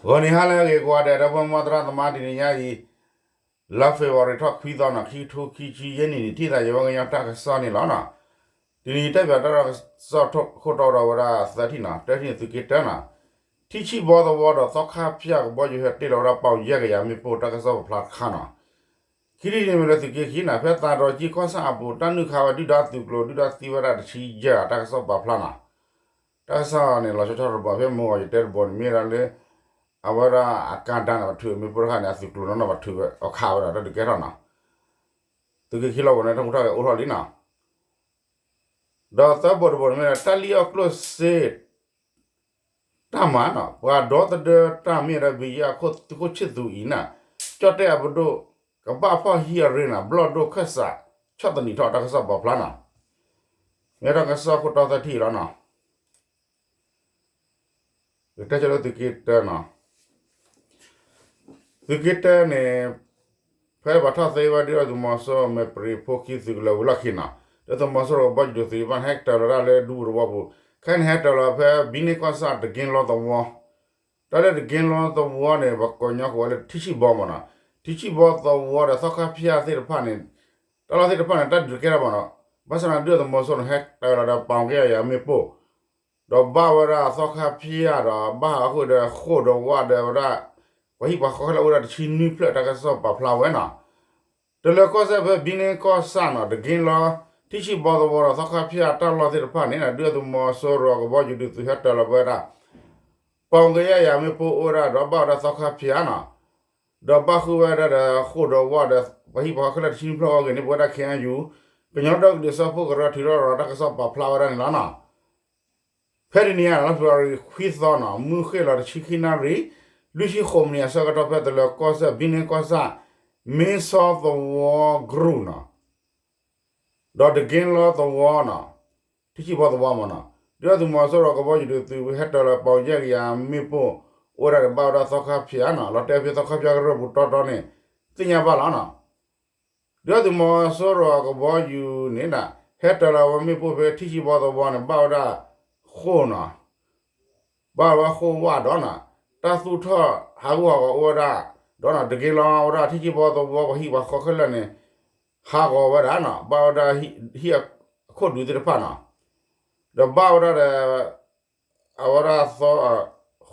ဂီၤနံၤဟါလၢအဂ့ၤကိးဂၤဒဲး ဒီပုၢ်ဝဲၢ်မုၢ်သရၣ်သမါ တနံၤညါအံၤ လါ February ထီၣ်ခွံသီနီၤ ခံကထိခံဆံယဲၢ်နံၣ်န့ၣ် ထံၣ်သးယဝဲကညီတၢ်ကစီၣ်န့ၣ်လီၤနီၤ. တနံၤအံၤတၢ်ပၠးတၢ်ကစီၣ်ခိၣ်တီဒီးဝဲဒၣ်သၢထံၣ်နီၤ တထံၣ်န့ၣ် သုးက့တၢနီၤ ထံဆံၣ်ဘီသဝီဒီးသီခါဖၠၣ်ကဘီယူၤဟဲတ့ၢ်လီၤဝဲဒၣ်ပီၣ်ယဲၢ်ကယၤမ့ၣ်ပိၢ်တၢ်ကစီၣ်ပာ်ဖျါတခါနီၤ. ခံထံၣ်န့ၣ်မ့ၢ်လၢသုးက့ခံနီၤ ဖဲသးဒီးကံကီၢ်ဆၣ်အပူၤ တၢ်နုာ်ခးဝဲဒုၣ်ဒါသုးကျိၤ ဒုၣ်ဒါသံဝဲဒၣ်တဆံယဲၢ်ဂၤ တၢ်ကစီၣ်ပာ်ဖျါနီၤ. တၢ်ကစီၣ်န့ၣ် လီၤဆီဆီတဘျီ ဖဲမုၢ်ဂီၤယတဲတဘျီန့ၣ် မ့ၢ်ဝဲဒၣ်လၢ အဝဲဒၣ်အကါဒါန့ၣ် ပထုးမ့ၣ်ပိၢ်တခါန့ၣ် အသုးကျိၤနီၢ်နီၢ် ပထုးဝဲအီၤခးဝဲဒီး တၢ်ဒုးကဲထီၣ်နီၤ. သုးက့ခံလီၢ်ကဝီၤန့ၣ် တၢ်မူထီၣ်က့ၤအိၣ်ထီၣ်လံနီၤ. ဒီးသၢဘိးတဘိးန့ၣ်မ့ၢ်ဒၣ် တၢ်လံၣ်အီၣ်ကျိၣ်စ့ တၢ်မၤနီၤ ပှၤဒီသဒၢတၢ်မ့ၢ်ဝဲဒၣ် ဘံယၣ်အခိၣ်သုးခိၣ်ဆံၣ်သူအံၤန့ၣ် ကၠီၣ်တဲၣ်အပဒိၣ် ကဘၣ်ဖီၣ်ဟံၣ်အရ့နီၤ ဘျီၣ်ဒိၣ်ခၢၣ်စး ဆီၣ်သနံးထီၣ်တၢ်ကစီၣ်ပာ်ဖျါနီၤ. မ့ၢ်တၢ်ကစီၣ်ခိၣ်တီသၢထံၣ်အံၤလီၤနီၤ. ကတဲဆၢလၢသုးက့တၢနီၤ သုးက့တၢန့ၣ် ဖဲပှၤထီၣ်သ့ဝဲဒၣ်ဒုၣ်ဒါသုးမီၤစိရိၤ မဲာ်ပြံးဖိခံသုးကလၢၤဝံၤလီၢ်ခံနီၤ ဒုၣ်ဒါသုးမီၤစိရိၤကဘီယူၤဒုးသုးတဖၣ်န့ၣ် ဟဲတၢၤလီၤဒၣ်လၢဒူပူၤသဝီပူၤ ခဲအံၤန့ၣ် ဟဲတၢၤလီၤဖဲဘံန့ၢ်ကီၢ်ဆၣ်တက့ၣ်လီသဝီ တၢ်လၢတက့ၣ်လီသဝီန့ၣ် ပှၤကိးညီကိးဝဲလၢထံဆံၣ်ဘီမ့ၢ်နီၤ ထံဆံၣ်ဘီသဝီဒီးသီခါဖၠၣ်သ့ၣ်တဖၣ်န့ၣ် တၢ်လီၢ်သ့ၣ်တဖၣ်န့ၣ် တၢ်ဒုးကဲထီၣ်မ့ၢ်နီၤ ဘၣ်ဆၣ်န့ၣ် ဒုၣ်ဒါသုးမီၤစိရိၤန့ၣ် ဟဲတၢၤလီၤဒီးပီၣ်ကယၢ်ယၤမ့ၣ်ပိၢ် ဒီးဘၣ်ဝဲဒၣ်သီခါဖၠၣ်ဒီး ဘၣ်ဟးဃုာ်ဒီးဃိၣ်ဒီးဝၣ်ဒီးဝဲဒၣ် ပှၤဟံၣ်ပှၤဃီခဲလၢာ်အိၣ်ဝဲဒၣ်တဆံနွံဖျၢၣ် တၢ်ကစီၣ်ပာ်ဖျါဝဲနီၤ. တလၢၤကီၢ်စဲၣ်ဖဲဘံန့ၢ်ကီၢ်ဆၣ်နီၤ တက့ၣ်လီ ထံဆံၣ်ဘီသဝီဒီးသီခါဖၠၣ် တၢ်လီၢ်သ့ၣ်တဖၣ်န့ၣ် ဒုၣ်ဒါသုးမီၤစိရိၤကဘီယူၤဒုးသုးဟဲတၢၤလီၤဝဲဒၣ် ပီၣ်ကယၢ်ယၤမ့ၣ်ပိၢ်အိၣ်ဝဲဒၣ်ဒီးဘၣ်ဝဲဒၣ်သီခါဖၠၣ်နီၤ ဒီးဘၣ်ဃုာ်ဝဲဒၣ်ဒီးဃိၣ်ဒီးဝၣ်ဒီး ပှၤဟံၣ်ပှၤဃီခဲလၢာ်တဆံနွံဖျၢၣ်အဂ့ၢ်န့ၣ် ပဝဲဒၣ် ခ့ၣ်အဲၣ်ယူၣ် ကညီဒီကလုာ်စၢဖှိၣ်ကရၢထုးထီၣ်ဒီးတၢ်ကစီၣ်ပာ်ဖျါဝဲဒၣ်န့ၣ်လီၤနီၤ. ဖဲတနံၤညါ လါ February ခွံသီနီၤ မုၢ်ဃ့ၢ်လီၤတဆံခံနၣ်ရံၣ် လွံၢ်ဆံဃိးမံးနံးအဆၢကတီၢ် ဖဲတလၢၤကီၢ်စဲၣ် ဘံန့ၢ်ကီၢ်ဆၣ် မ့ၢ်ဆီသဝီကရူၢ်နီၤ ဒီးတက့ၣ်လီသဝီနီၤ ထံဆံၣ်ဘီသဝီမ့ၢ်နီၤ ဒုၣ်ဒါသုးမီၤစိရိၤကဘီယူၤဒုးသုးဟဲတၢၤလီၤပီၣ်ယဲၢ်ကယၤမ့ၣ်ပိၢ် အိၣ်ဝဲဒၣ်ဒီးဘၣ်ဝဲဒၣ်သီခါဖၠၣ်နီၤ လီၤတဲာ်ဖဲသီခါဖၠၣ်ကရၢၢ်ပူၤတီတီန့ၣ် သ့ၣ်ညါဘၣ်လီၤနီၤ. ဒုၣ်ဒါသုးမီၤစိရိၤအကဘီယူၤန့ၣ် ဟဲတၢၤလီၤဝဲမ့ၣ်ပိၢ်ဖဲထံဆံၣ်ဘီသဝီန့ၣ် ဘၣ်ဝဲဒၣ်ဃိၣ်နီၤ ဘၣ်ဝဲဃိၣ်ဝၣ်ဒီးနီၤ တၢ်သူၣ်ထီၣ်ဟးဂူာ်ဟးဂီၤအိၣ်ဝဲဒၣ် ဒီးနီၤ တက့ၣ်လီဝဲဒၣ်ထံဆံၣ်ဘီသဝီပှၤဟံၣ်ပှၤဃီခဲလၢာ်န့ၣ် ဟးဂီၤဝဲဒၣ်နီၤ ဘၣ်ဝဲဒၣ်ဟံၣ်အခိၣ်ဒုးသ့ၣ်တဖၣ်နီၤ ဒီးဘၣ်ဝဲဒၣ်ဒီး အဝဲဒၣ်သီ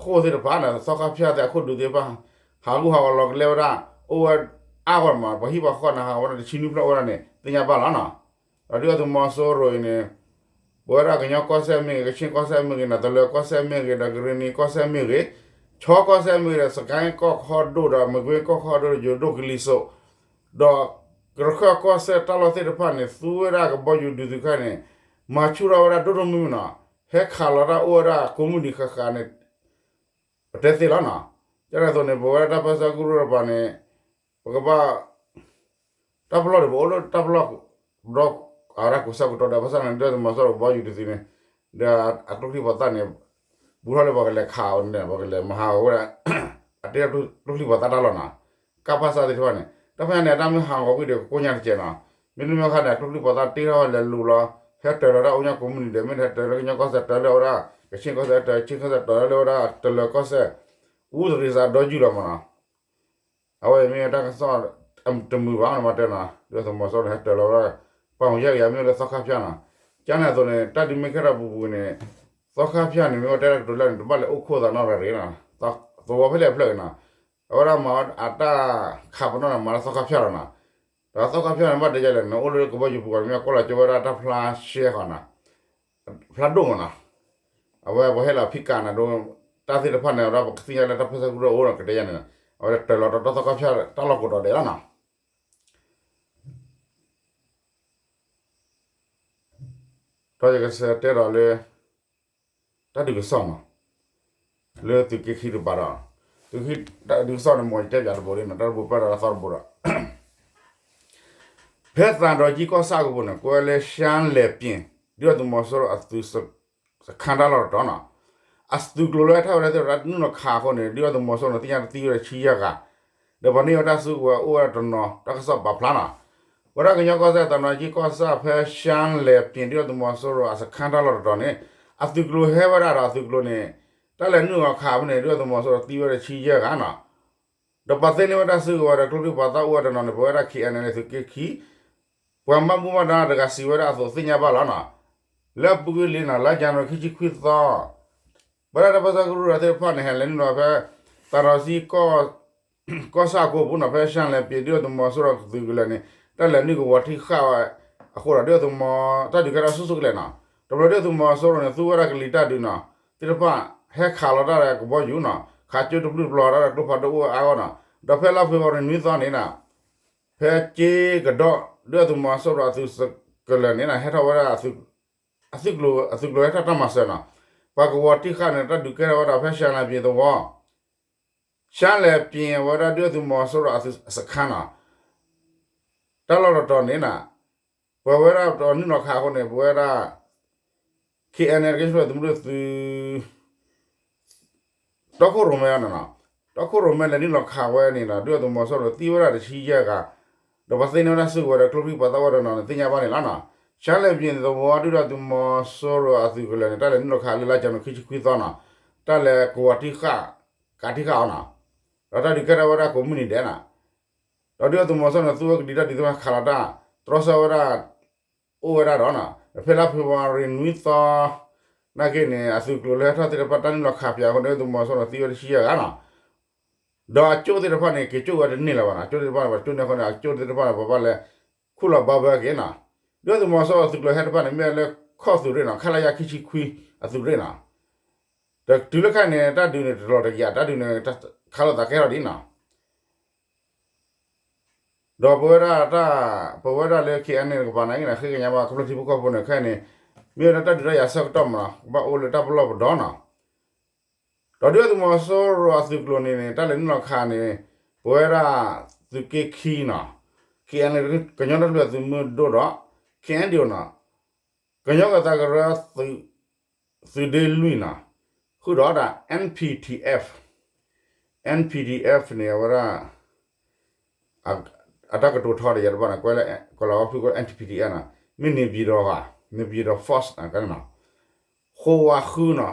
ဃိၣ်သ့ၣ်တဖၣ်န့ၣ် သီခါဖၠၣ်သ့ၣ်အခိၣ်ဒုးသ့ၣ်တဖၣ် ဟးဂူာ်ဟးဂီၤလီၤကလဲဝဲဒၣ် အိၣ်ဝဲအါဂီၢ်မး ပှၤဟံၣ်ပှၤဃီန့ၣ် ဟးဂီၤဝဲဒၣ်တဆံနွံဖျၢၣ်အိၣ်ဝဲဒၣ်န့ၣ် သ့ၣ်ညါဘၣ်လီၤနီၤ. ဒီးဒုၣ်ဒါသုးမီၤစိရိၤအံၤန့ၣ် ပဝဲဒၣ်ကညီကီၢ်စဲၣ်မ့ၢ်ဂ့ၤ ကခ့ၣ်ကီၢ်စဲၣ်မ့ၢ်ဂ့ၤ နတလၢၤကီၢ်စဲၣ်မ့ၢ်ဂ့ၤ ဒီးကရ့ၣ်နံၤကီၢ်စဲၣ်မ့ၢ်ဂ့ၤ ခၠီကီၢ်စဲၣ်မ့ၢ်ဂ့ၤဒီး စကဲကီၢ်ခီဒိၣ်ဒီး မကွ့ကီၢ်ခီဒိၣ်ဒီး ယိၤဒိၣ်ကလံၤစိး ဒီးကရခၢၣ်ကီၢ်စဲၣ်တၢ်လီၢ်သ့ၣ်တဖၣ်န့ၣ် သူဝဲဒၣ်ကဘီယူၤဒုးသုးခါန့ၣ် မၤဆူၣ်ထီၣ်ဝဲဒၣ်ဒိၣ်ဒိၣ်မုၢ်မုၢ်နီၤ ဟဲခးလီၤတၢ်အိၣ်ဝဲဒၣ်ကိးမုၢ်နံၤဃၣ်ဃၣ်န့ၣ် ပတဲသ့လီၤနီၤ. ကန့ၣ်အသိးန့ၣ် ပဝဲဒၣ်တၢ်ပၢဆှၢကရူၢ်တကပၤန့ၣ် ပကဘၣ် တၢ်ပလီၢ်န့ၣ် ပအိၣ်လၢတၢ်ပလီၢ် ဒီးအဝဲဒၣ်ကိးဆၢကတီၢ်ဒီး ဘၣ်ဆၣ်န့ၣ် ဒုၣ်ဒါသုးမီၤစိရိၤကဘီယူၤဒုးသုးန့ၣ် ဒီးအကျိချံပှၤသၣ်န့ၣ် ဘူးထီၣ်လၢပှၤကလဲၤခးအီၤန့ၣ် ပှၤကလဲၤမၤဟးဂီၤဝဲဒၣ် အတ့ကျိချံပှၤသၣ်တၢ်လီၢ်နီၤ ကပစ သ့ၣ်တဖၣ်န့ၣ် တၢ်ဖဲန့ၣ် အတၢ်မ့ၢ်ဟးဂီၤကွံာ်ဒီး ကကိညါတကဲးနီၤ မ့တမ့ၢ်ခါန့ၣ် အကျိချံပှၤသၣ်တ့ထီၣ်လဲၤလူၤလီၤ ဟဲတၢၤလီၤဒၣ်အိၣ်ညါကိးမုၢ်နံၤဒီး မ့ၢ်ဟဲတၢၤလၢကညီကီၢ်စဲၣ် တၢၤလၢဝဲဒၣ် ကခ့ၣ်ကီၢ်စဲၣ် တၢၤ ခ့ၣ်ကီၢ်စဲၣ် တၢၤလၢဝဲဒၣ် တလၢၤကီၢ်စဲၣ် အူတရံးစးဒီယုၢ်လီၤမးနီၤ အဝဲမ့ၢ်တၢ်ကစီၣ်တမုာ်ဘၣ် နမၤတဲနီၤ ဒုၣ်ဒါသုးမီၤစိရိၤန့ၣ် ဟဲတၢၤလီၤဝဲဒၣ် ပီၣ်ယဲၢ်ကယၤမ့ၢ်လၢသီခါဖၠၣ်နီၤ ကန့ၣ်အသိးန့ၣ် တၢ်ဒုးမ့ၢ်ကဲထီၣ်ပူၤပူၤန့ၣ် သီခါဖၠၣ်န့ၣ် မ့ၢ်ဝဲတဲတၢ်ကတိၤလၢန့ၣ် တဘၣ်လဲၤအိၣ်ခိၣ်သးနီတဂၤတဂ့ၤနီၤ သဝီဖဲလဲၣ်အဖျၢၣ်ဂ့ၤနီၤ အဝဲဒၣ်မၤအတၢ်ခးပနီၣ်န့ၣ် မၤလၢသီခါဖၠၣ်လီၤနီၤ ဒီးသီခါဖၠၣ်န့ၣ် ဘၣ်တဲယလဲၣ်န့ၣ် အိၣ်လၢကဘီယူၤပူၤန့ၣ် မ့ၢ်ကွၢ်လီၤကၠိဝဲဒၣ်တၢ်ဖျါရှဲဃီနီၤ ဖျါဒိၣ်မးနီၤ အဝဲပှၤဟဲလီၤဖံးကးနၤဒိ တၢ်သ့ၣ်တဖၣ်န့ၣ် အဝဲဒၣ်ပကသ့ၣ်ညါလၢတၢ်ပၢဆှၢကရူၢ်အိၣ်နီၤ ကတဲယန့ၣ် အဝဲတၢၤလီၤတီတီသီခါဖၠၣ်တၢ်လီၢ်ကိးတီၤဒဲးလီၤနီၤ ဒီးယကဆၢတဲဒီးလၢ တၢ်ဒုးကစီၣ်နီၤ လၢသုးက့ခံတကပၤဒီး သုးက့ခံတၢ်ဒုးကစီၣ်န့ၣ် မ်ယတဲပၠးတဘိလံနီၤ တၢ်တဘိပၢၢ်ဒီးတၢ်သီတဘိဒီး ဖဲသးဒီးကံကီၢ်ဆၣ်အကပူၤန့ၣ် ကိးဝဲလၢ ရှမ်းလဲၤပြင် ဒုၣ်ဒါသုးမီၤစိရိၤအသုးစခန်းတၢ်လီၢ်တတီၤနီၤ အသုးကျိၤလၢအဟဲထီၣ်ဝဲဒၣ်သ့ၣ်တဖၣ် တၢ်နုာ်လီၤခးအဃိန့ၣ် ဒုၣ်ဒါသုးမီၤစိရိၤန့ၣ် သ့ၣ်ညါတသံဝဲဒၣ်ဆံယဲၢ်ဂၤ ဒီးပှၤန့ၢ်ဝဲတၢ်စုကဝဲၤအိၣ်ဝဲဒၣ်တနီၤ တၢ်ကစီၣ်ပာ်ဖျါနီၤ ဝဲဒၣ်ကညီကီၢ်စဲၣ်သးဒီးကံကီၢ်ဆၣ်ဖဲ ရှမ်းလဲၤပြင် ဒုၣ်ဒါသုးမီၤစိရိၤအစခန်းတၢ်လီၢ်တတီၤန့ၣ် အသုးကျိၤဟဲဝဲဒၣ်ဒီးအသုးကျိၤန့ၣ် တၢ်လဲၤနုာ်လီၤခးဖဲန့ၣ် ဒုၣ်ဒါသုးမီၤစိရိၤသံဝဲဒၣ်ဆံယဲၢ်ဂၤနီၤ, ဒီးပှၤသ့န့ၢ်ဝဲတၢ်စုကဝဲၤဒီးကျိချံပှၤသၣ်အိၣ်ဝဲတနီၤန့ၣ် ပဝဲဒၣ် K N L သုးက့ခံ ပှၤမၤဘူၣ်မၤဒါတဂၤစံးဝဲဒၣ်အသိးသ့ၣ်ညါဘၣ်လီၤနီၤ. လၢအပူၤကွံာ်လံနီၤ လါယနူၤအါရံၤခံဆံခွံသီ ပဝဲဒၣ်တၢ်ပၢဆှၢကရူၢ်ဒီးသ့ၣ်တဖၣ်န့ၣ် ဟဲလဲၤနုာ်လီၤဖဲ သးရီဆံ ကီၢ်ဆၣ်အကိပူၤနီၤ ဖဲရှါလဲၣ်ပံၤ ဒုၣ်ဒါသုးမီၤစိရိၤအသုးကလၢၤန့ၣ် တၢ်လဲၤနုာ်ကဝီၤတံၢ်ဃာ်ဝဲအဃိဒီး ဒုၣ်ဒါသုးမီၤ တၢ်ဒုးကဲထီၣ်ဆူၣ်ဆူၣ်ကလဲာ်နီၤ. တဘျီဒုၣ်ဒါသုးမီၤစိရိၤန့ၣ် သူဝဲဒၣ်ကလံၤတၢ်ဒုးနီၤ သ့ၣ်တဖၣ် ဟဲခးလီၤတၢ်ဒီးကဘီယူၤနီၤ ခးကၠိတဘျုးတဘျီတၢ်ဒီးကျိဖးဒိၣ်အိၣ်အါဂီၢ်နီၤ. ဒီးဖဲလါဖ့ၤဘြူၤအါရံၤနွံသီန့ၣ်နီၤ ဖဲက့ကဒီး ဒုၣ်ဒါသုးမီၤစိရိၤအသုးကလၢၤန့ၣ်နီၤ ဟဲထီၣ်ဝဲဒၣ် အသုးကျိၤ အသုးကျိၤဟဲထီၣ်တၢ်မၤစၢၤနီၤ. ပှၤကဝီၤတံၢ်ဃာ်န့ၣ် တၢ်ဒုးကဲထီၣ်ဝဲဒၣ်ဖဲရှါလဲၣ်ပံၤသဝီ ရှါလဲၣ်ပံၤဝဲဒၣ်ဒုၣ်ဒါသုးမီၤစိရိၤအသုးစခါနီၤ. တၢ်လီၢ်တတီၤန့ၣ်နီၤ ပဝဲဒၣ်တနုာ်လီၤခးအဃိန့ၣ် ပဝဲဒၣ် K N L ကဲဆၢသုးမုၢ်ဒိၣ်သုး တီခိၣ်ရိၣ်မဲနီၤ, တီခိၣ်ရိၣ်မဲလဲၤနုာ်လီၤခးဝဲန့ၣ်ဒီး ဒုၣ်ဒါသုးမီၤစိရိၤသံဝဲဒၣ်တဆံယဲၢ်ဂၤ, ဒီးပှၤသ့န့ၢ်ဝဲဒၣ်စုကဝဲၤဒီးကျိချံပှၤသၣ်ဝဲတနီၤန့ၣ် သ့ၣ်ညါဘၣ်န့ၣ်လီၤနီၤ. ရှါလဲၣ်ပံၤသဝီဒုၣ်ဒါသုးမီၤစိရိၤအသုးကလၢၤန့ၣ် တၢ်လဲၤနုာ်လီၤခးလၢလါယနူၤခံဆံခွံသီနီၤ, တၢ်လဲၤကဝီၤတံၢ်ဃာ် ကးတံၢ်ဃာ်အီၤနီၤ, ဒီးတၢ်ဒုးကဲထီၣ်ဝဲဒၣ်ကိးမုၢ်နံၤဒဲးနီၤ, ဒီးဒုၣ်ဒါသုးမီၤစိရိၤန့ၣ် သူဝဲကလံၤတၢ်ဒုးသ့ၣ်တဖၣ်ခးလီၤတၢ် တြီဆၢဝဲဒၣ် အိၣ်ဝဲဒၣ်ဒီးနီၤ, ဒီးဖဲလါဖ့ၤဘြူၤအါရံၤနွံသီ နာ်က့န့ၣ် အသုးကျိၤလၢဟဲထီၣ်သ့ၣ်တဖၣ်တၢ်နုာ်လီၤခးပၠးအဃိန့ၣ် ဒုၣ်ဒါသုးမီၤစိရိၤန့ၣ်သံဝဲဒၣ်တဆံယဲၢ်ဂၤနီၤ, ဒီးအကၠိသ့ၣ်တဖၣ်န့ၣ် က့ၤကၠိဝဲတန့ၢ်လၢၤဘၣ်နီၤ, အကၠိသ့ၣ်တဖၣ်န့ၣ် ပှၤကၠိန့ၢ်အဃိန့ၣ် အကၠိသ့ၣ်တဖၣ်န့ၣ် ပှၤဘၣ်လဲၤခူၣ်လီၤဘါဘၢက့ၤနီၤ, ဒုၣ်ဒါသုးမီၤစိရိၤအသုးကျိၤဟဲတဖၣ်န့ၣ် မ့ၢ်ဝဲလၢခီၣ်သုးရ့ၣ်နီၤ, ခလရ ခံဆံခွံအသုးရ့ၣ်နီၤ, ဒီးတုၤလၢခဲအံၤန့ၣ် တၢ်ဒုးန့ၣ်တလီၤတယၤ, တၢ်ဒုးန့ၣ် ခးလိာ်သးကဲထီၣ်ဒ်နီၤ ဒီးပဝဲဒၣ်တၢ် ပဝဲဒၣ်လၢ K N L တကပၤန့ၣ် ဃ့ကညးဘၣ်ကမျၢၢ်ထံဖိကီၢ်ဖိန့ၣ် ခဲအံၤန့ၣ် မ့ၢ်ဝဲဒၣ်တၢ်ဒုးတၢ်ယၤဆၢကတီၢ်မးနီၤ, ကဘၣ်အိၣ်လၢတၢ်ပလီၢ်ပဒီနီၤ, ဒီးဒုၣ်ဒါသုးမီၤစိရိၤအသုးကျိၤန့ၣ်န့ၣ် တၢ်လဲၤနုာ်လီၤခးန့ၣ် ပဝဲဒၣ်သုးက့ခံနီၤ, K N L ကညီဒီကလုာ်အသုးမုၢ်ဒိၣ်ဒီး K N D O နီၤ, ကညီဂၤသးကရၢ သုးဒ့လွံၢ်နီၤ, ဃုာ်ဒီးဒၣ် N P T F, N P T F န့ၣ် အဝဲဒၣ် အတၢ်ကတိၤထီဒီးယၤတဘၣ်န့ၣ် ကွဲးလၢ ကလီၤဝါဖုၣ်ကိး N P T F နီၤ, မ့ၢ် နေပြည်တော် ဧါ, နေပြည်တော် Force နီၤ, ဃိးဝးဃုနီၤ,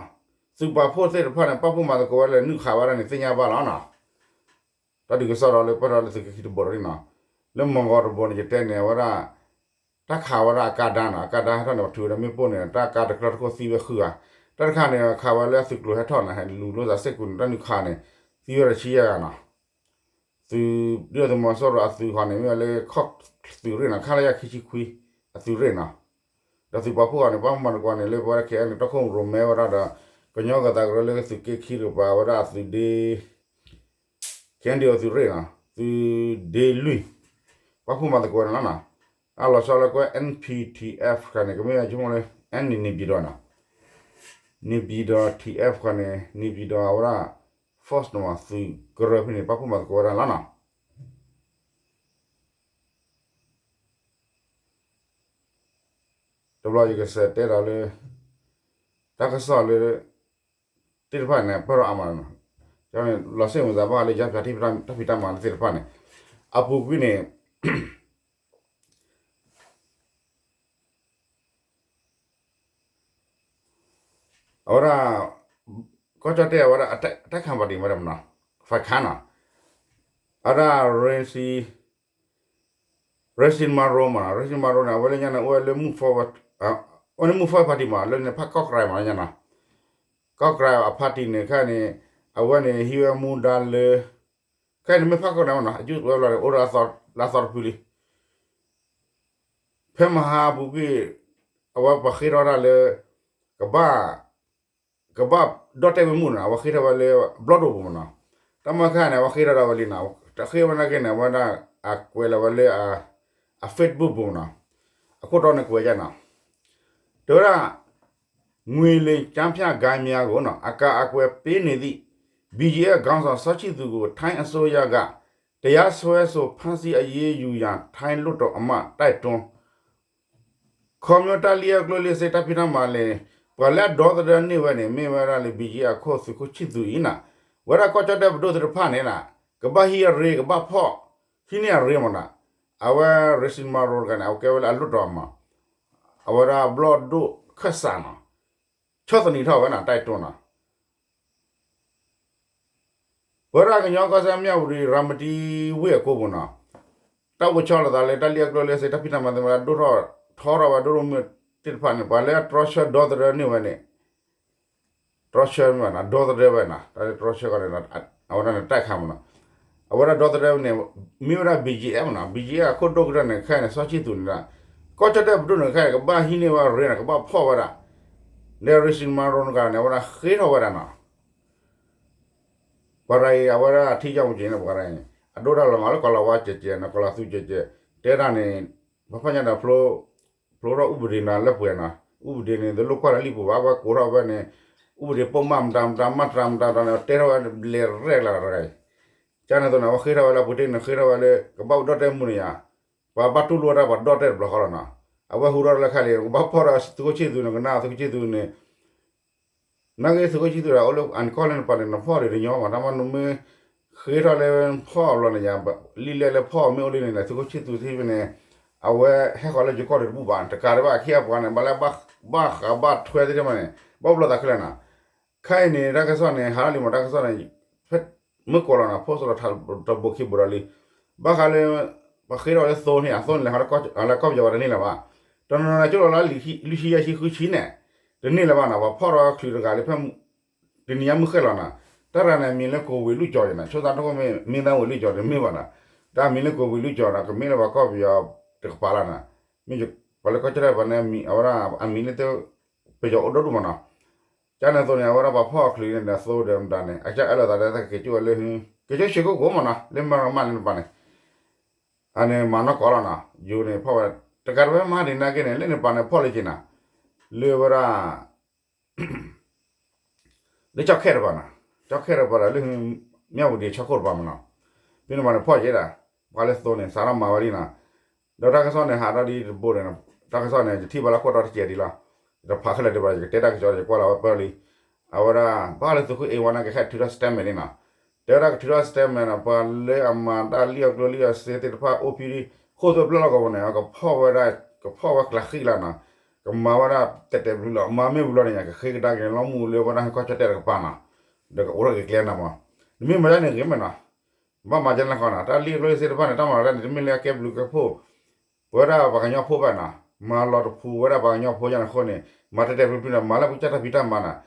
သုးပာ်ဖှိၣ်သ့ၣ်တဖၣ်န့ၣ် ပာ်ဖှိၣ်မၤသကိးဝဲလၢနုာ်ခးဝဲဒၣ်န့ၣ် သ့ၣ်ညါဘၣ်လီၤနီၤ. တၢ်ဒုးကစီၣ်ဒီးလၢပၢၢ်ထီၣ်လၢသုးက့ခံတဘိးဒီးနီၤ, လၢမီၢ်ဂီၤတဘိးန့ၣ် ယတဲန့ၣ် အဝဲဒၣ် တၢ်ခးဝဲဒၣ်အကါဒါနီၤ, အကါဒါဟဲထီၣ်န့ၣ် ပှၤထုးဝဲဒၣ်မ့ၣ်ပိၢ်န့ၣ် တၢ်ကါတကျၢၢ်တခိၣ်သံဝဲဃုဂၤ, တၢ်တခါန့ၣ် ခးဝဲလၢအသုးကျိၤဟဲထီၣ်န့ၣ် ဟဲလူၤလိာ်သးစ့ၢ်ကီးန့ၣ် တၢ်နုာ်ခးန့ၣ် သံဝဲဒၣ်တဆံယဲၢ်ဂၤနီၤ. သုးဒုၣ်ဒါသုးမီၤစိရိၤအသုးဃီန့ၣ် မ့ၢ်ဝဲလၢခီၣ်သုးရ့ၣ်နီၤ, ခလရ ခံဆံခွံအသုးရ့ၣ်နီၤ, ဒီးသုးပာ်ဖှိၣ်ဃီန့ၣ် ပာ်ဖှိၣ်မၤသကိးန့ၣ် လၢပဝဲဒၣ် K N L တီခိၣ်ရိၣ်မဲဝဲဒၣ်ဒီး ကညီဂၤသးကရၢလၢသုးက့ခံတကပၤဝဲဒၣ်သုးဒ့ K N D O သုးရ့ၣ်နီၤ, သုးဒ့လွံၢ် ပာ်ဖှိၣ်မၤသကိးန့ၣ်လီၤနီၤ. အလီၤဆီလၢကွဲ N P T F ဃီန့ၣ် ကမ့ၢ်ဝဲဆိကမိၣ်လၢ N န့ၣ် နေပြည်တော် နီၤ, နေပြည်တော် T F ဃီန့ၣ် နေပြည်တော် အဝဲဒၣ် force န့ၣ်မး သုးကရၢဖဲန့ၣ် ပာ်ဖှိၣ်မၤသကိးဝဲဒၣ်လီၤနီၤ. တဘျီယကစးတဲဒီးလၢ တၢ်ကစီၣ်လၢ သ့ၣ်တဖၣ်န့ၣ် ပၢၢ်ထီၣ်အါမးနီၤ, လီၤစ့ၣ်မုာ်သးဘၣ်လၢယါပၠးထံၣ်တၢ်ဖံးတၢ်မၤလၢသ့ၣ်တဖၣ်န့ၣ်, အပူၤကွံာ်န့ၣ် အဝဲဒၣ် ကီၢ်ကၠီၣ်တဲၣ်အဝဲဒၣ် အတၢ်ခးပၣ်တံၣ်မးဒၣ်မနီၤ, ဖးခါနီၤ, အဝဲဒၣ် ရ့ၣ်စံမၤရိမနီၤ, ရ့ၣ်စံမၤရိန့ၣ် အဝဲလၢညါန့ၣ် အိၣ်ဝဲလၢ အိၣ်န့ၣ် Move Forward party မး လၢန့ၣ်ဖးကီၢ်ကရၢမးလၢညါနီၤ, ကီၢ်ကရၢအ party န့ၣ် ခဲအံၤန့ၣ် အဝဲန့ၣ် ဟံးဝဲမူဒါလၢ ခဲအံၤန့ၣ် မ့ၢ်ဖးကီၢ်န့ၣ်မနီၤ အယူၢ်ဝဲဘျီန့ၣ် အိၣ်ဒီးလါသီတဖုလံ ဖဲမဟါပူၤကွံာ် အဝဲပှၤဃ့ထီၣ်ဝဲဒၣ်လၢ ကဘၣ် ကဘၣ်ဒီၣ်တဲာ်ဝဲမုၣ်နီၤ အဝဲဃ့ထီၣ်ဝဲလၢဘျီၣ်ဒိၣ်ပူၤမနီၤ, တၢ်မၤခါန့ၣ် အဝဲဃ့ထီၣ်ဒၣ်ဝဲလံနီၤ, တဃ့ဝဲနာ်က့န့ၣ် အဝဲဒၣ် အကွဲးလီၤဝဲလၢ အ Facebook ပူၤမနီၤ, အခိၣ်တီန့ၣ်ကွဲးယါနီၤ, တဲဝဲဒၣ် ငွေလိမ်အကြမ်းဖက်ဂိုဏ်းများကို အကာအကွယ်ပေးနေသည့် ဘီဂျီအက်ဖ် ခေါင်းဆောင် စောချစ်သူကို ထိုင်းအစိုးရက တရားစွဲဆို ဖမ်းဆီးအရေးယူရန် ထိုင်းလွှတ်တော်အမတ် တိုက်တွန်း ခီဖျိတၢ်လံၣ်အကျိၣ်လံၣ်စ့ တၢ်ဖံးတၢ်မၤလၢ ပှၤလၢအဒီသဒၢန့ၢ်ဝဲန့ၣ် မ့ၢ်ဝဲဒၣ်လၢ ဘီဂျီအက်ဖ် အခိၣ်သုးခိၣ်ဆံၣ်သူအံၤနီၤ, ဝဲဒၣ်ကီၢ်ကၠီၣ်တဲၣ်ပဒိၣ်သ့ၣ်တဖၣ်န့ၣ် ကဘၣ်ဟံးအရ့ ကဘၣ်ဖီၣ် ဟံးန့ၢ်အရ့မနီၤ, အဝဲ ရ့ၣ်စံမၤရိတဂၤန့ၣ် အဝဲကဲဝဲလၢအလွှတ်တော်အမတ် အဝဲဒၣ်ဘျီၣ်ဒိၣ်ခၢၣ်စးနီၤ, ဆီၣ်သနံးထီၣ်ဝဲနီၤ တိုက်တွန်းနီၤ, ပဝဲဒၣ်ကညီကီၢ်စဲၣ် မၠၣ်ဝတံၤ ရၤမတံဝ့ၢ်အကိပူၤနီၤ, တၢ်အိၣ်ဆီလီၤသးလၢတၢ်လံၣ်အကျိၣ်လံၣ်အစ့ တၢ်ဖံးတၢ်မၤသ့ၣ်တဖၣ် ဒိၣ်ထီၣ်ထီထီၣ်ဝဲဒိၣ်ဒိၣ်မုၢ်သ့ၣ်တဖၣ်န့ၣ် ပှၤလၢအတြီဆၢဒီသဒၢန့ၢ်ဝဲန့ၣ် တြီဆၢမ့ၢ်နီၤ ဒီသဒၢဝဲနီၤ တၢ်လၢတြီဆၢကီးန့ၣ် အဝဲဒၣ်န့ၣ်တၢ်ခါမ့ၢ်နီၤ, အဝဲဒၣ်ဒီသဒၢန့ၣ် မ့ၢ်ဝဲဒၣ် ဘံၣ်ကၠံၣ်အဲၣ် မ့ၢ်နီၤ ဘံၣ်ကၠံၣ်အဲၣ် အခိၣ်ဒိၣ်ကတၢၢ်န့ၣ် ခဲအံၤန့ၣ် စီၤခၠံးသူၣ်န့ၣ်ဒီး ကီၢ်ကၠီၣ်တဲၣ်ပဒိၣ်န့ၣ် ခဲအံၤန့ၣ် ကဘၣ်ဟံးန့ၢ်ဝဲအရ့နီၤ ကဘၣ်ဖီၣ်ဝဲဒၣ် လၢ ရံၣ်စံၣ်မၤရိၤ တဂၤန့ၣ် အဝဲဒၣ်ဃ့ထီၣ်ဝဲဒၣ်နီၤ ပှၤရၤအံၤ အဝဲဒၣ်ထံကီၢ်မူက့ၤန့ၣ် ပှၤရၤအံၤန့ၣ် အဒိၣ်တၢ်လီၤမးလၢကီၢ်လီၤဝါကဲးကဲးနီၤ ကီၢ်လီၤသူကဲးကဲး တဲဒၣ်န့ၣ် ပှၤဖီၣ်ညါဒီး ဖျိထီၣ်ဥပဒေနီၤလၢပှဲၤနီၤ ဥပဒေန့ၣ် တလိၣ်ကွၢ်လၢလံာ်ပူၤဘၣ် အဝဲကိးထီၣ်ဝဲန့ၣ် ဥပဒေပုဒ်မ မတၤမတၤ မတြၤမတၤမတၤန့ၣ် တဲထီၣ်ဝဲဘျဲးရဲၣ်ကျါတဂၤအံၤ ကန့ၣ်အသိးန့ၣ် အဝဲဃ့ထီၣ်ဝဲလၢအပူၤတ့ၢ်န့ၣ် ဃ့ထီၣ်ဝဲလၢ ကဘၣ်အိၣ်ဒီၣ်တဲာ်မူန့ၣ်ယါ ပှၤဘၣ်တူၢ်လိာ်ဝဲဒၣ်ပှၤဒီၣ်တဲာ်တဘျီဃီလီၤနီၤ အဝဲဟူထီၣ်လၢခါလံ ကဘၣ်ဖီၣ်ဒီးသုးခိၣ်ဆံၣ်သူန့ၣ် ကနၣ်သုးခိၣ်ဆံၣ်သူန့ၣ် နာ်က့သုးခိၣ်ဆံၣ်သူဒီး အိၣ်လၢအကီၢ်လၢနပၤန့ၣ် နဖီၣ်ဒံးတညီမး တၢ်မၤနမ့ၢ်ဃ့ထီၣ်လၢဖီၣ်အဘျီန့ၣ်ယါ လံာ်လဲၢ်လၢဖီၣ်မ့ၢ်အိၣ်လံန့ၣ် သုးခိၣ်ဆံၣ်သူသ့ၣ်ဖဲန့ၣ် အဝဲဟဲဃီၤလၢယကီၢ်ဒံးတဘူၣ်ဘၣ် တကးဒံးဘၣ် အခ့အပှၤန့ၣ် ဘၣ်လၢ ဘၣ်ဃးဘၣ်ထွဲသ့ၣ်တဖၣ်န့ၣ် ဘၣ်အိၣ်ဘျီသးခဲလၢာ်နီၤ ခဲအံၤန့ၣ် တၢ်ကစီၣ်န့ၣ် ဟးထီၣ်လံမး တၢ်ကစီၣ်န့ၣ် ဖဲမုၢ်ကိးလီၤနီၤ post လီၤထးတဘိခံဘိဒီးလံ ဘၣ်ဃးလၢ ပှၤဃ့ထီၣ်လၢသိန့ၣ် အသိန့ၣ် လဲၤဃီၤလၢကီၢ်ပယီၤဝဲတန့ၢ်လၢၤဘၣ် တနီၤနီၤန့ၣ် ကၠိလီၤလၢလွံၢ်ဆံယဲၢ်ဆံဃုဆံန့ၣ် တန့ၢ်လၢၤဘၣ်နီၤ ပှၤဖီၣ်ထီၣ်ချုးတဂၤလၢဖဲ တနံၤညါမုၢ်ဃဲၣ်လီၤနီၤ တၢ်တဂၤန့ၣ် အမံၤလၢကိးဝံၤလွံၢ်ကၠီၤနီၤ ဆိသးတခီမ့ၢ်သးဝံၤလွံၢ်ကၠီၤန့ၣ်မ့ၢ်ဘၣ်နီၤ တၢ်အမံၤလၢကိးဝံၤလွံၢ်ကၠီၤဒီး ကမ့ၢ်လၢပှၤကီၢ်ပယီၤတကပၤလီၤနီၤ မ့ၢ်ပှၤလၢကီၢ်ကၠီၣ်တဲၣ်ပှၤန့ၣ် အဝဲဒၣ်အမံၤလၢ ပယီၤအိၣ်ဒိၣ်ဒိၣ်မးနီၤ ကန့ၣ်အသိးန့ၣ် အဝဲဒၣ်ပှၤဖီၣ်အချုးန့ၣ်ဒီးသိဒီးမတၤန့ၣ် အကစၢ်အၢၣ်လီၤသးလၢတၢ်ကက့ၤကၠိဝဲလၢ က့ၤကၠိဆံးကိၣ်ကိၣ်မးနီၤ လၢမၤရမၣ်လၢနပၤန့ၣ် အန့ၣ်မၤနီၢ်ကီၢ်လီၤနီၤ ယိၤန့ၣ်ဖီၣ်ဝဲ တကးတဝဲမၤဒံးနာ်က့န့ၣ် လၢနပၤန့ၣ်ဖီၣ်လၢက့ၤနီၤ လၢဝဲဒၣ် လၢကၠီၣ်ခဲတပၤနီၤ ကၠီၣ်ခဲတပၤဒီးလၢ မၠၣ်ဝတံၤဆၢခိၣ်တပၤမးနီၤ ဖဲန့ၣ်မးန့ၣ်ဖီၣ်က့ၤဒၣ် ပှၤလၢသိန့ၣ် စးထီၣ်မၤဝဲလံနီၤ ဒီးတၢ်ကစီၣ်န့ၣ် ဟးထီၣ်ဒ်တဘိန့ၣ် တၢ်ကစီၣ်န့ၣ် ယထံၣ်ဘၣ်လၢခိၣ်တီတစဲးဒံးလီၤ ယတဖးခဲလၢာ်ဒံးဘၣ် ယကတဲတၢ်ကစီၣ် ယကွၢ်လီၤဝဲပၢလံ အဝဲဒၣ် ဘၣ်ဃးလၢသုးခိၣ်အ့ဝါနာ်က့ ဟဲထုးထီၣ် statement န့ၣ်နီၤ တဲဝဲဒၣ်ကထုးထီၣ် statement နီၤ ပှၤလၢအမၤတၢ်လံၣ်အီၣ်ကျိလံၣ်အီၣ်စ့သ့ၣ်တဖၣ်အိၣ်ဖဲ ဃိၣ်သၢဖျၢၣ်လီၢ်ကဝီၤန့ၣ် ကဖီၣ်ဝဲဒၣ် ကဖီၣ်ဝဲကျးဃံလၤနီၤ ကမၤဝဲဒၣ်တဲာ်တဲာ်ဘျုးလီၤ မၤမ့ၢ်ဘျုးလီၤန့ၣ် ကဃ့ကဒါက့ၤလီမူၤလၢဝဲဒၣ်ကီၢ်ကၠီၣ်တဲၣ်တကပၤနီၤ ဒီးကအိၣ်ထီၣ်က့ၤကျဲနီၤမး နမ့ၢ်မၤဒ်န့ၣ်ဂ့ၤမးနီၤ ဘၣ်မၤကဲန့ၣ်လီၤနီၤ တၢ်လံၣ်အီၣ်ကျိလံၣ်အီၣ်စ့သ့ၣ်တဖၣ်န့ၣ် တၢ်မၤလီၤတၢ်န့ၣ် တမ့ၢ်လၢအကဲဘျုးကဲဖှိၣ် ပဝဲဒၣ်ပှၤကညီဖိဘၣ်နီၤ မၤလီၤတဖုဝဲဒၣ်ပှၤကညီဖိယါန့ၣ်အဃိန့ၣ် မၤတဲာ်တဲာ်ဘျုးဘျုးနီၤ မၤလၢပကစၢ်တၢ်ဖံးတၢ်မၤနီၤ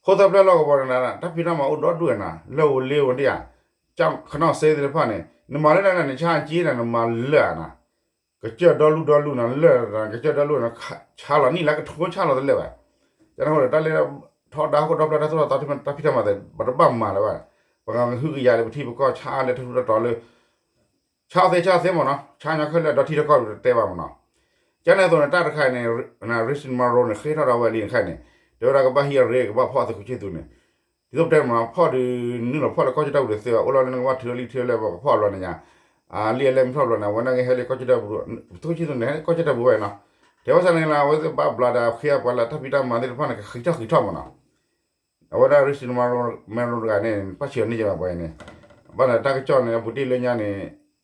ဃိၣ်သၢဖျၢၣ်လီၢ်ကဝီၤန့ၣ် တၢ်ဖံးတၢ်မၤအိၣ်ဒီဒူၣ်နီၤ လၢဝဲလ့ဝဲဒၣ်ယါ ကၠီၣ်ခနီၣ်စ့သ့ၣ်တဖၣ်န့ၣ် နမၤလၢတၢ်န့ၣ် နဆါက့ဒီး နမၤလၢာ်နီၤ ကစၢၢ်ဒီလူၢ်ဒီလူၢ်နီၤ လၢာ်ကစၢၢ်ဒီလူၢ်နီၤ ဆါလီၤနံၣ်လၢကထိဆါလီၤတလၢာ်ဘၣ် ကန့ၣ်အဃိဒီး တၢ်လၢထီဒါဟီၣ်ခိၣ်ဒီဖျၢၣ်တၢ်သိၣ်တၢ်သီတၢ်ဖံးတၢ်မၤသ့ၣ် ပတဘၣ်မၤလၢၤဘၣ် ပကဟုကယာ်လၢပထံပကီၢ်ဆါလၢတၢ်ထူးတၢ်တီၤလၢ ဆါသ့ဆါသ့မ့ၢ်နီၤ ဆါညီခဲလၢာ်ဒီးထံတကီၢ်တတဲဘၣ်မ့ၢ်နီၤ ကန့ၣ်အသိးန့ၣ် တၢ်တခါအံၤန့ၣ် ရံၣ်စံၣ်မၤရိၤန့ၣ် ဃ့ထီၣ်ဒၣ်ဝဲလံတခါအံၤန့ၣ် တဲဝဲဒၣ်ကဘၣ်ဟံးအရ့ ကဘၣ်ဖီၣ်သုးခိၣ်ဆံၣ်သူန့ၣ် ဒ်သိးပတဲမ့ၢ်နီၤ ဖီၣ်ဒုးနုာ်လီၤဖီၣ်လၢကီၢ်ကၠီၣ်တဲၣ်ပူၤတသ့ဘၣ် အိၣ်လီၤလၢနကဘၣ်ထုးထီၣ်လံာ်ထုးထီၣ်လၢပကဖီၣ်အဘျီန့ၣ်ယါ အလံာ်အလဲၢ်မ့ၢ်ထီၣ်ဘျီန့ၣ် အဝဲနာ်က့ဟဲလၢကီၢ်ကၠီၣ်တဲၣ်ပူၤ သုးခိၣ်ဆံၣ်သူန့ၣ် ဟဲလၢကီၢ်ကၠီၣ်တဲၣ်ပူၤဝဲနီၤ တဲဝဲစ့ၢ်န့ၣ်လၢ အဝဲသ့ၣ်ဘၣ်ဘျးဒီးအခ့အပှၤလၢတၢ်ဖံးတၢ်မၤသ့ၣ်တဖၣ်န့ၣ် ကဃံးထီၣ်ဃံးထီၣ်မ့ၢ်နီၤ အဝဲဒၣ်ရံၣ်စံၣ်မၤရိၤတဂၤန့ၣ် ပၣ်ဆံးအီၤန့ၢ်ယဘၣ်ပှၤအံၤန့ၣ် ဘၣ်လၢတၢ်ကစီၣ်န့ၣ် အပူၤတ့ၢ်လၢညါန့ၣ်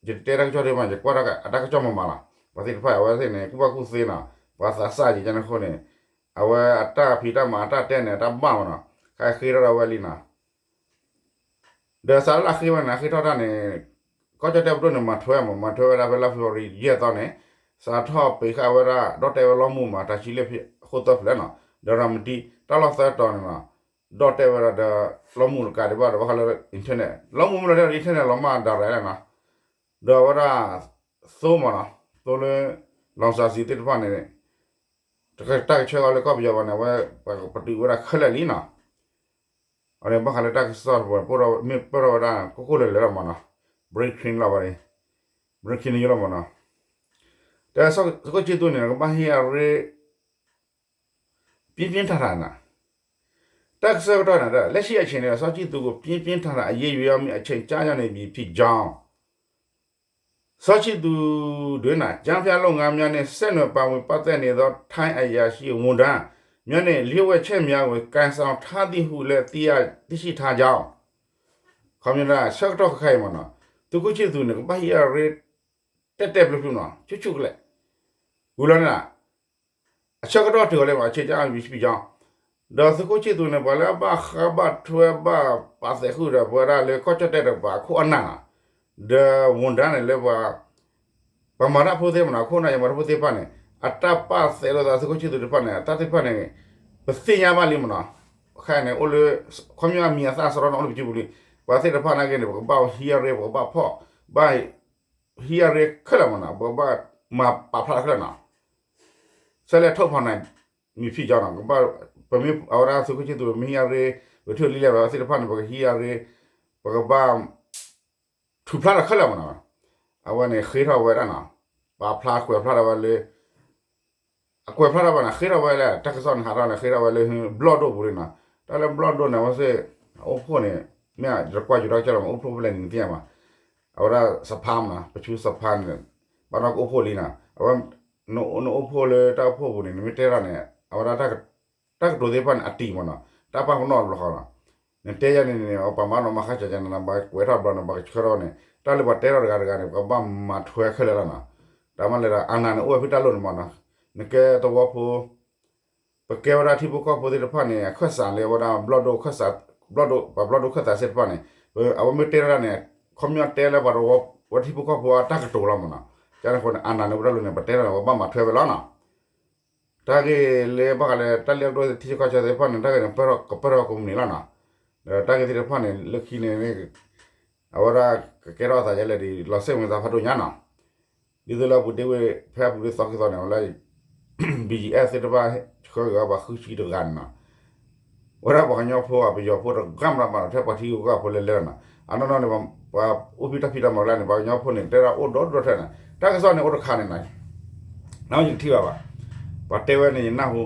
ယတတဲတၢ်ကစီၣ်ဒံးမး ယကွၢ်တၢ်အတၢ်ကစီၣ်မးမးလီၤ ပှၤသ့ၣ်တဖၣ်အဝဲသ့ၣ်န့ၣ် ကူၣ်ဘၣ်ကူၣ်သ့နီၤ ပှၤသးစၢ်ယံၤကန့ၣ်အဃိန့ၣ် အဝဲအတၢ်ဖံးတၢ်မၤအတၢ်တဲန့ၣ် အတၢ်ဘၣ်မ့ၢ်နီၤ ခါဃ့ထီၣ်ဒၣ်ဝဲလံနီၤ ဒီးစးလၢအဃ့ဝဲန့ၣ် အဃ့ထီၣ်တၢ်န့ၣ် ကီၢ်ကၠီၣ်တဲၣ်ပဒိၣ်န့ၣ် မၤထွဲမး မၤထွဲဝဲဒၣ်ဖဲလါဖ့ၤဘြူၤအါရံၤ ယဲၢ်သီန့ၣ် စးထီၣ်ပ့ၤဃာ်ဝဲဒၣ် ဒီၣ်တဲာ်ဝဲလီမူၤမး တၢ်ဆံလ့ၣ်ဖံး ဃိၣ်သၢဖျၢၣ်နီၤ ဒီးရၤမတံ တၢ်လီၢ်သၢတီၤန့ၣ်နီၤ ဒီၣ်တဲာ်ဝဲဒၣ်ဒီး လီမူၤတကးဒံးဘၣ်ဒီး ဘၣ်ဃးလၢ internet လီမူၤမ့ၢ်လီၤတဲာ်ဒီး internet လီၤမၢ်ဒၣ်ရဲၣ်လီၤနီၤ ဒီးအဝဲဒၣ် သိမးနီၤ သိလၢ လီၤစှၤစံၤသ့ၣ်တဖၣ်န့ၣ် တၢ်ကဆှၢအီၤလၢကီၢ်ပယီၤဘၣ်န့ၣ် အဝဲပတုာ်ဝဲဒၣ်ခဲလၢာ်လံနီၤ အန့ၣ်ဘၣ်ဃးလၢတၢ်ကစီၣ်တပူၤ မ့ၢ်ပၢၢ်ထီၣ်ဝဲဒၣ် ကိၢ်ကိၢ်လၢာ်လၢာ်လီၤမးနီၤ breaking လီၤဘၣ်န့ၣ် breaking news လီၤမးနီၤ တဲစီၤခိၣ်ဆံၣ်သူန့ၣ် ကဘၣ်ဟ့ၣ်အရ့ ပြင်းပြင်းထန်ထန်နီၤ တၢ်ကစီၣ်ကတီၢ်န့ၣ် လက်ရှိအခြေအနေ စီၤခၠံးသူးကို ပြင်းပြင်းထန်ထန် အရေးယူရမည့် အချိန်ကျရောက်နေပြီ ဖြစ်ကြောင်း စီၤခၠံးသူးတွင် ကျားဖြန့်လုပ်ငန်းများနှင့် ဆက်နွယ်ပါဝင်ပတ်သက်နေသော ထိုင်းအရာရှိဝန်ထမ်းများနှင့် လျှို့ဝှက်ချက်များကို ကိုင်ဆောင်ထားသည်ဟုလည်း သိရ- သိရှိထားကြောင်း ခီပညီ ဆၢကတီၢ်ခဲအံၤမ့ၢ်နီၤ သုးခိၣ်ဆံၣ်သူးန့ၣ် ကဘၣ်ဟ့ၣ်အရ့ တဲာ်တဲာ်ဖျုးဖျုးနီၤ ဆူၣ်ဆူၣ်ကလဲာ် ဝံၤလီၤန့ၣ် အဆၢကတီၢ်တုၤအီၤလံမး အဆ့ကၠၢ်အီၤ ဝံၤစပံးကၠီ ဒီးသုးခိၣ်ဆံၣ်သူးန့ၣ် ပှၤလၢအဘၣ်ဃးဘၣ်ထွဲဘၣ်ပာ်သဲးဃုာ်ဒီး ပဝဲဒၣ်လၢကီၢ်ကၠီၣ်တဲၣ်တကပၤအခိၣ်အနၢ်နီၤ, ဒီးဝူၤဒၣ်န့ၣ်လၢပှၤ ပှၤမၤတၢ်ဖိသ့ၣ်မနီၤ, ခိၣ်နၢ်ယမၤတၢ်ဖိသ့ၣ်တဖၣ်န့ၣ် အတၢ်ပာ်သဲးလိာ်သးသုးခိၣ်ဆံၣ်သူးတဖၣ်န့ၣ် တၢ်သ့ၣ်တဖၣ်န့ၣ် ပသ့ၣ်ညါဘၣ်လံမနီၤ, ခဲအံၤန့ၣ် အိၣ်လၢ ခီပညီအမံၤအသၣ်စရီန့ၣ် အိၣ်လၢပစုပူၤလံ, ပှၤသ့ၣ်တဖၣ်နာ်က့န့ၣ် ပကဘၣ်ဟံးအရ့ ပကဘၣ်ဖီၣ်, ဘၣ် ဟံးအရ့ခဲလၢာ်မနီၤ, ပကဘၣ်မၤပာ်ဖျါခဲလၢာ်နီၤ, ဆဲးလဲၤထိၣ်ဖီၣ်န့ၣ် မံၤဖံးကၠီနီၤ, ပမ့ၢ်အဝဲဒၣ်သုးခိၣ်ဆံၣ်သူး ပမ့ၢ်ဟံးအရ့ ပထံၣ်လံလဲၣ် ပဝဲသ့ၣ်တဖၣ်န့ၣ် ပကဟံးအရ့ ပကဘၣ် ထူၣ်ဖျါထီၣ်ခဲလၢာ်မနီၤ, အဝဲန့ၣ်ဃ့ထီၣ်ဝဲဒၣ်နီၤ, ပာ်ဖျါကွဲးဖျါထီၣ်ဝဲလၢ အကွဲးဖျါထီၣ်ဝဲန့ၣ် ဃ့ထီၣ်ဝဲလၢ တၢ်ကစီၣ်န့ၣ်ဟးထီၣ်န့ၣ် ဃ့ထီၣ်ဝဲလၢ ဘျီၣ်ဒိၣ်ပူၤလံနီၤ, တၢ်လၢဘျီၣ်ဒိၣ်န့ၣ် အဝဲသ့ၣ် အအိၣ်ဖှိၣ်န့ၣ် မ့ၢ်တကွၢ်ယူၤတၢ်ကစီၣ်လီၤမး အိၣ်ဖှိၣ်ဖဲလဲၣ်န့ၣ် နသ့ၣ်ညါမး, အဝဲဒၣ်စဖါမနီၤ ပဆူစဖါန့ၣ် ဘၣ်နီၢ်ကအိၣ်ဖှိၣ်လံနီၤ, အဝဲ နအိၣ်ဖှိၣ်လၢတၢ်အိၣ်ဖှိၣ်ပူၤန့ၣ် နမ့ၢ်တဲထီၣ်န့ၣ် အဝဲဒၣ် တၢ်ကတိၤသ့ၣ်တဖၣ်န့ၣ် အတံၤမနီၤ, တၢ်ပာ်ပနီၣ်တဘျီဃီနီၤ, နတဲယၤန့ၣ်န့ၣ် ပှၤမၤနီၣ်မၤဃါစၢၤကန့ၣ်နီၤ ပှၤကွဲးထီၣ်ဘျီန့ၣ် ပှၤကဆှၢထီၣ်န့ၣ် တၢ်လၢပှၤတဲထီၣ်တဂၤတဂၤန့ၣ် ပှၤဘၣ်မၤထွဲခဲလၢာ်လီၤနီၤ, တၢ်မၤလဲၣ်ဒီး အနၢ်န့ၣ် အိၣ်ဝဲဖဲတၢ်လိၣ်န့ၣ်မနီၤ, နကဲသဝီဖိ ပကဲဝဲဒၣ်ထံဖိကီၢ်ဖိသ့ၣ်တဖၣ်န့ၣ် အခၢၣ်စးလၢအဝဲဒၣ် ဘျီၣ်ဒိၣ်ခၢၣ်စး ဘျီၣ်ဒိၣ် ပှၤဘျီၣ်ဒိၣ်ခၢၣ်စးသ့ၣ်တဖၣ်န့ၣ် အဝဲမ့ၢ်တဲဝဲဒၣ်န့ၣ် ခီပညီတဲလၢပှၤတဝီ ဝဲထံဖိကီၢ်ဖိအတၢ်ကတိၤလီၤမနီၤ, ကန့ၣ်အဃိန့ၣ် အနၢ်န့ၣ် ပတၢ်လိၣ်န့ၣ် ပတဲထီၣ်န့ၣ် ပှၤဘၣ်မၤထွဲဝဲလီၤနီၤ, တၢ်ဂ့ၢ်လၢဘၣ်ဃးလၢ တၢ်လၢအကဒိၣ်ထံဆၢကီၢ်ဆၢသ့ၣ်တဖၣ်န့ၣ် တၢ်ဂ့ၢ်န့ၣ် ကပၢၢ်ထီၣ်ကိးမုၢ်နံၤလီၤနီၤ, ဒီးတၢ်ဂ့ၢ်သ့ၣ်တဖၣ်န့ၣ် လၢခံန့ၣ် အဝဲဒၣ်ကကဲထီၣ်အသးယဲလဲၣ်ဒီး လီၤစ့ၣ်မုာ်သးဖးဒိၣ်ညါနီၤ, ဒ်သိးလၢအပူၤတ့ၢ်ဝဲ ဖဲအပူၤတ့ၢ်သီခံသီန့ၣ် အဝဲလၢ ဘံယံၤအဲၣ်သ့ၣ်တဖၣ် ဆှၢက့ၤအီၤပှၤဃုဆံတဂၤန့ၣ်နီၤ, ဝဲဒၣ်ပှၤကညီဖိအပယီၤဖိတဂၤမး မးထဲပှၤထံဂုၤကီၢ်ဂၤဖိလဲၤလဲၤလီၤနီၤ, အနီၢ်နီၢ်န့ၣ် ပှၤအိၣ်ဖှိၣ်တၢ်ဖံးတၢ်မၤကျါန့ၣ် ပှၤကညီဖိန့ၣ် တဲဒၣ်အိၣ်ဒီဒူၣ်ဒီထၢန့ၣ် တၢ်ကစီၣ်န့ၣ်အိၣ်တခါန့ၣ်နီၤ, နယကထံၣ်ဘၣ်ဘၣ်, ပှၤတဲဝဲန့ၣ်ယနၢ်ဟူ,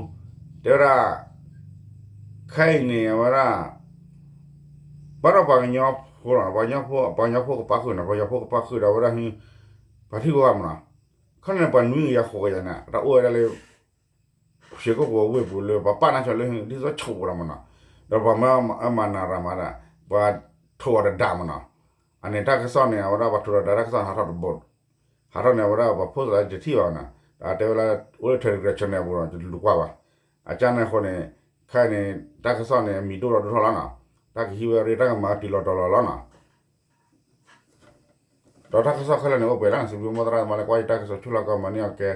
တဲဝဲဒၣ် ခဲအံၤန့ၣ် အဝဲဒၣ် ဘၣ်ဒီးပှၤကညီဖိလီၤ, ပှၤကညီဖိ ပှၤကညီဖိကပာ်ဃုာ်နီၤ, ပှၤကညီဖိကပာ်ဃုာ်ဒီးအဝဲဒၣ် ပှၤထံဂုၤကီၢ်ဂၤမးနီၤ, ခီန့ၣ်ပှၤနွံကယၤဃိးကယၤန့ၣ် တၢ်အိၣ်ဝဲဒၣ်လၢ ရွှေကုက္ကိုဝ့ၢ်ပူၤလၢပှၤပာ်နါဆိလၢ ဒ်သိးဆိၣ်ပူၤလီၤမးနီၤ, ဒီးပှၤမၢအမၤနၢၤရၤမးဒၣ် ပှၤထိၣ်အီၤတဒၣ်မးနီၤ, အန့ၣ်တၢ်ကစီၣ်န့ၣ် အဝဲဒၣ်ပှၤထိၣ်ဒီးဒၣ်တၢ်ကစီၣ်န့ၣ် ဟးထီၣ်တဘိ, ဟးထီၣ်န့ၣ် အဝဲဒၣ်ပှၤဖိသၣ်လၢယတထံၣ်ဘၣ်နီၤ, ဒီးတဲဝဲလၢအိၣ်လၢ Telegram channel ပူၤဒီး ယတလူၤကွၢ်ဘၣ်, အကန့ၣ်အဃိန့ၣ် ခဲအံၤန့ၣ် တၢ်ကစီၣ်န့ၣ် အမံၤဒိၣ်ထီၣ်ဒိၣ်ထီၣ်လီၤနီၤ, တၢ်ကဟံးဝဲရ့ တၢ်ကမၤတုၤလီၤတီၤလီၤလီၤနီၤ ဒီးတၢ်ကစီၣ်ခဲလၢာ်န့ၣ် အိၣ်ပှဲၤလၢနစုပူၤ မီၢ်သရၣ်မၤလၢကွၢ်ယတၢ်ကစီၣ်ဆူၣ်လီၤကီၢ်မၤန့ၢ်အီၤကဲ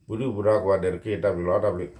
ပူၤဒုၣ်ပူၤဒါကိးဂၤဒဲးတက့ၢ် တၢ်ဘျုးလီၤ တၢ်ဘျုး